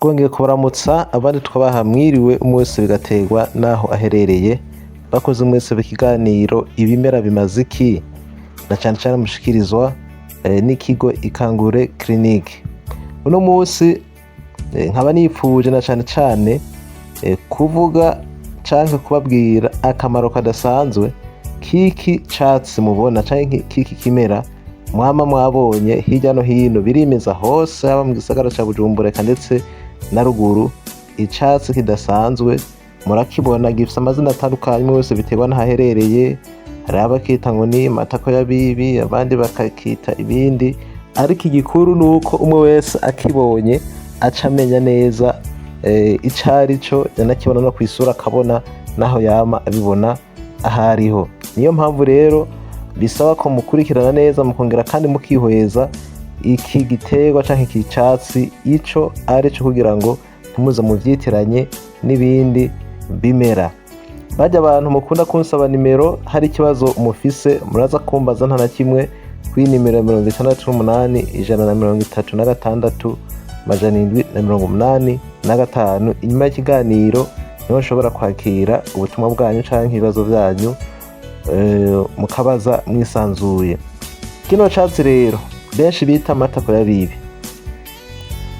Twongeye kubaramutsa, abandi tukabaha mwiriwe, umwe wese bigaterwa n'aho aherereye. Bakoze mwese ikiganiro "Ibimera bimaze iki", na cane cane mushikirizwa n'ikigo Ikangure Clinic. Uno munsi nkaba nipfuje na cane cane kuvuga canke kubabwira akamaro kadasanzwe k'iki catsi mubona canke k'iki kimera mwama mwabonye hirya no hino, birimeza hose, haba mu gisagara ca Bujumbura eka ndetse na ruguru. Icatsi kidasanzwe murakibona, gifise amazina atandukanye, umwe wese biterwa n'aho aherereye. Hariho abakita ngo ni matako ya bibi, abandi bakakita ibindi, ariko igikuru nuko umwe wese akibonye aca amenya neza ico arico, yanakibona no kw'isura, akabona naho yama abibona ahariho. Niyo mpamvu rero bisaba ko mukurikirana neza, mukongera kandi mukihweza iki giterwa canke iki catsi ico arico, kugira ngo ntimuze muvyitiranye n'ibindi bimera. Barya abantu mukunda kunsaba nimero, hari ikibazo mufise, muraza kumbaza nta na kimwe kuri nimero ya 68 136 785. Inyuma y'ikiganiro niho nshobora kwakira ubutumwa bwanyu canke ibibazo vyanyu, mukabaza mwisanzuye. Kino catsi rero benshi bita amatako ya bibi,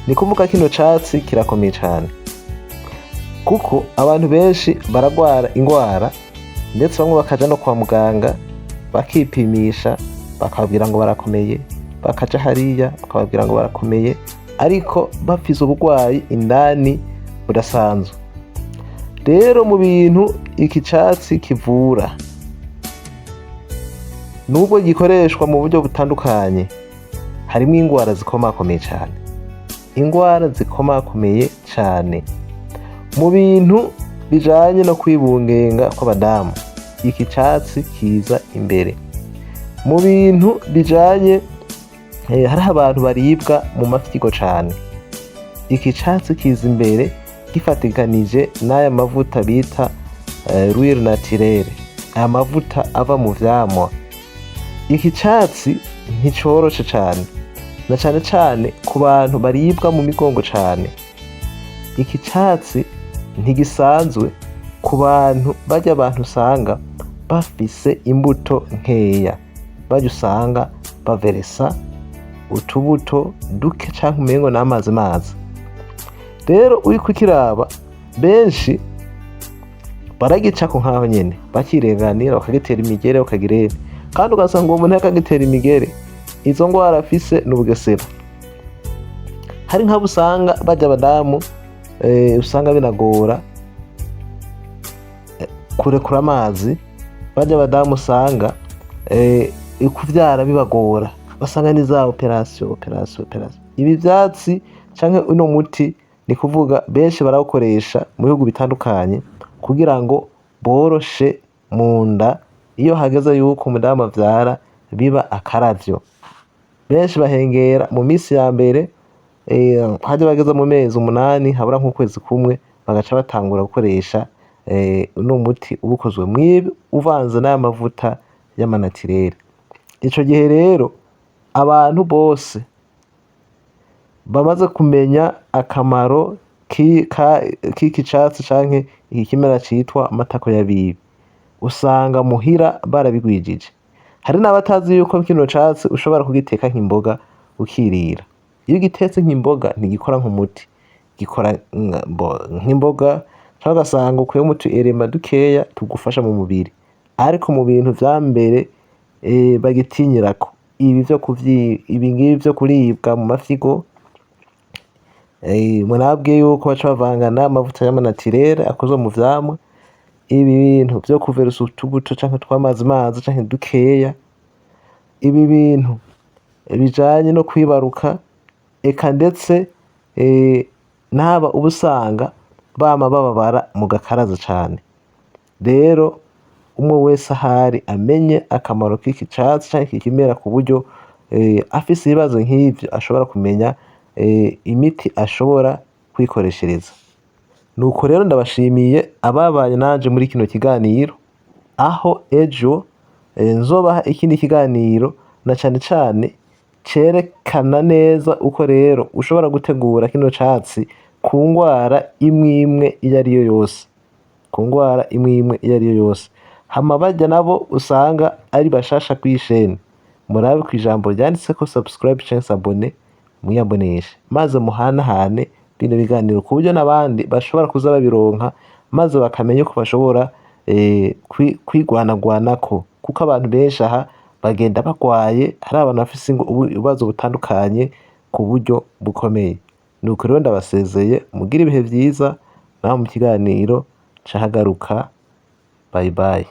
ni kuvuga kino catsi kirakomeye cane, kuko abantu benshi baragwara ingwara, ndetse bamwe bakaja no kwa muganga bakipimisha, bakababwira ngo barakomeye, bakaja hariya bakababwira ngo barakomeye, ariko bafise ubugwayi indani budasanzwe. Rero mu bintu iki catsi kivura, nubwo gikoreshwa mu buryo butandukanye, harimwo ingwara zikomakomeye cane, ingwara zikomakomeye cane. Mu bintu bijanye no kwibungenga kw'abadamu, iki catsi kiza imbere. Mu bintu bijanye hariho abantu baribwa mu mafyigo cane, iki catsi kiza imbere gifatikanije n'aya mavuta bita huile naturelle, aya mavuta ava mu vyamwa. Iki catsi nticoroshe cane, na cane cane ku bantu baribwa mu migongo cane. Iki catsi ntigisanzwe ku bantu barya, abantu usanga bafise imbuto nkeya, barya usanga baveresa utubuto duke canke umengo n'amazi mazi. Rero uriko ukiraba, benshi baragicako nkaho nyene, bakirenganira, bakagitera imigere, bakagira, kandi ugasanga uwo muntu yakagitera imigere, izo ngwara afise n'ubugesera. Hari nk'abo usanga barya abadamu usanga binagora kurekura amazi, barya abadamu usanga kuvyara bibagora, basanga ni za opération, opération, opération. Ibi vyatsi canke uno muti, ni kuvuga benshi barawukoresha mu bihugu bitandukanye kugira ngo boroshe mu nda. Iyo hageze yuko umudamu avyara, biba akaravyo. Benshi bahengera mu misi ya mbere, harya bageze mu mezi 8, habura nk'ukwezi kumwe, bagaca batangura gukoresha uno muti uba ukozwe mwibi uvanze n'aya mavuta y'ama naturel. Ico gihe rero abantu bose bamaze kumenya akamaro k'iki catsi canke iki kimera citwa amatako ya bibi, usanga muhira barabigwijije. Hari n'abatazi yuko kino catsi ushobora kugiteka nk'imboga ukirira. Iyo ugitetse nk'imboga, ntigikora nk'umuti, gikora nk'imboga, canke ugasanga ukuyemwo utu éléments dukeya tugufasha mu mubiri. Ariko mu bintu vya mbere bagitinyirako, ibi vyo ibi ngibi vyo kuribwa mu mafyigo, murabwe yuko baca bavanga n'amavuta y'ama naturel akozwe mu vyamwa, ibi bintu vyo kuveresa utubuto canke tw'amazi mazi canke dukeya, ibi bintu bijanye no kwibaruka, eka ndetse n'aba uba usanga bama bababara mu gakaraza cane. Rero umwe wese ahari amenye akamaro k'iki catsi canke iki kimera, ku buryo afise ibibazo nk'ivyo ashobora kumenya imiti ashobora kwikoreshereza. Nuko rero ndabashimiye ababaye nanje muri kino kiganiro, aho ejo nzobaha ikindi kiganiro, na cane cane cerekana neza uko rero ushobora gutegura kino catsi kugira ngo ugikoreshe mu ku ngwara imwe imwe iyo ariyo yose, ku ngwara imwe imwe iyo ariyo yose. Hama barya nabo usanga ari bashasha kw'ishene, murabe kw'ijambo ryanditseko subscribe canke s'abonner, mwiyaboneshe maze muhanahane bino biganiro ku buryo n'abandi bashobora kuza babironka, maze bakamenya uko bashobora kwigwanagwanako, kuko abantu benshi aha bagenda bagwaye, hari abantu bafise ibibazo butandukanye ku buryo bukomeye. Nuko rero ndabasezeye, mugire ibihe vyiza naho mu kiganiro cahagaruka. Bye bye.